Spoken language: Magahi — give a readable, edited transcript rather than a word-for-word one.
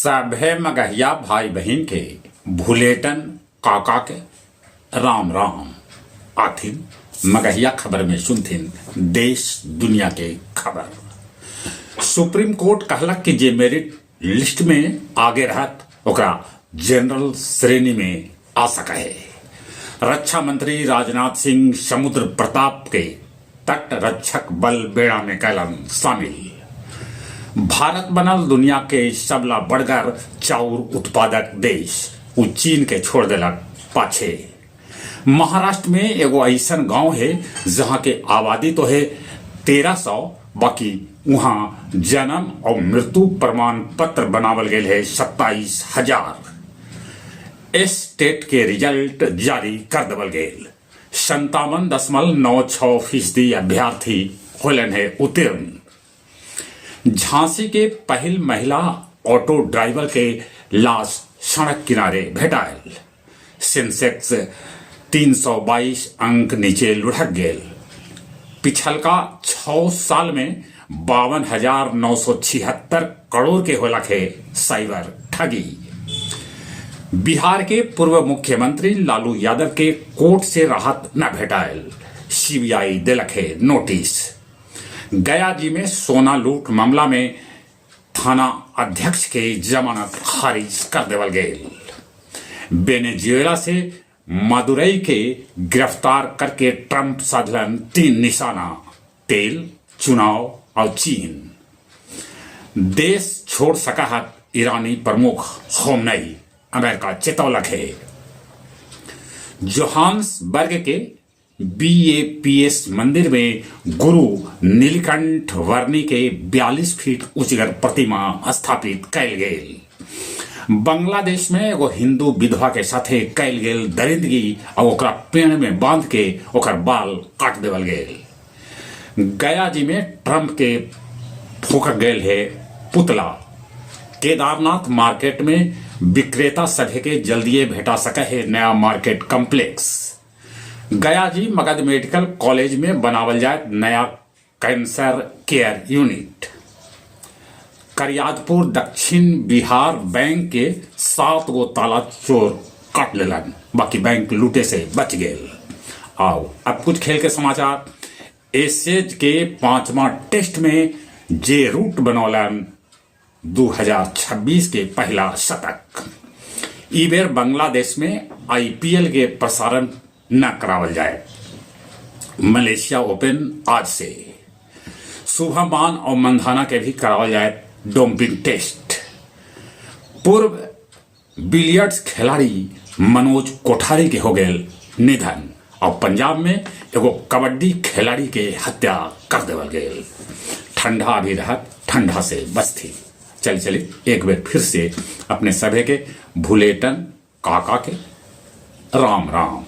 सभे मगहिया भाई बहिन के भुलेटन काका के राम राम। आथिन मगहिया खबर में सुनथिन देश दुनिया के खबर। सुप्रीम कोर्ट कहलक कि जे मेरिट लिस्ट में आगे रहत ओकरा जनरल श्रेणी में आ सके है। रक्षा मंत्री राजनाथ सिंह समुद्र प्रताप के तट रक्षक बल बेड़ा में कैलन शामिल। भारत बनल दुनिया के सबला बड़गर चाउर उत्पादक देश, उ चीन के छोड़ देलक पाछे। महाराष्ट्र में एगो अइसन गांव हे जहां के आबादी तो हे 1300, बाकी उहाँ जन्म और मृत्यु प्रमाण पत्र बनावल गेल हे 27,000। एस टेट के रिजल्ट जारी कर देवल गेल। 57.96% अभ्यर्थी होलन है उत्तीर्ण। झांसी के पहिल महिला ऑटो ड्राइवर के लाश सड़क किनारे भेटायल। सेंसेक्स 322 अंक नीचे लुढ़क गेल। पिछलका 6 साल में 52,976 करोड़ के होलक है साइबर ठगी। बिहार के पूर्व मुख्यमंत्री लालू यादव के कोर्ट से राहत न भेटायल, सीबीआई देलक है नोटिस। गया जी में सोना लूट मामला में थाना अध्यक्ष के जमानत खारिज कर देवल गेल। वेनेजुएला से मादुरो के गिरफ्तार करके ट्रंप साधलन 3 निशाना, तेल, चुनाव और चीन। देश छोड़ सका है ईरानी प्रमुख खोमनई, अमेरिका चेतौलक है। जोहान्सबर्ग के बीएपीएस मंदिर में गुरु नीलकंठ वर्णी के 42 फीट ऊंचगर प्रतिमा स्थापित कैल गेल। बांग्लादेश में एगो हिंदू विधवा के साथे कैल गेल दरिंदगी और ओकरा पेड़ में बांध के ओकर बाल काट देवल गेल। गया जी में ट्रंप के फूकक गेल है पुतला। केदारनाथ मार्केट में विक्रेता सभे के जल्दिए भेटा सके है नया मार्केट कम्प्लेक्स। गया जी मगध मेडिकल कॉलेज में बनावल जाए नया कैंसर केयर यूनिट। करियादपुर दक्षिण बिहार बैंक के 7 गो ताला चोर काट लेलन, बाकी बैंक लूटे से बच गेल। आओ अब कुछ खेल के समाचार। एशेज के 5वां टेस्ट में जे रूट बनौलन 2026 के पहला शतक। ई बेर बांग्लादेश में आईपीएल के प्रसारण न करावल जाए। मलेशिया ओपन आज से। शुभमान और मंधाना के भी करावल जाए डोपिंग टेस्ट। पूर्व बिलियर्ड्स खिलाड़ी मनोज कोठारी के हो गए निधन और पंजाब में एगो कबड्डी खिलाड़ी के हत्या कर देवल गेल। ठंडा भी रहत, ठंडा से बचती। चल चली एक बार फिर से अपने सभे के भुलेटन काका के राम राम।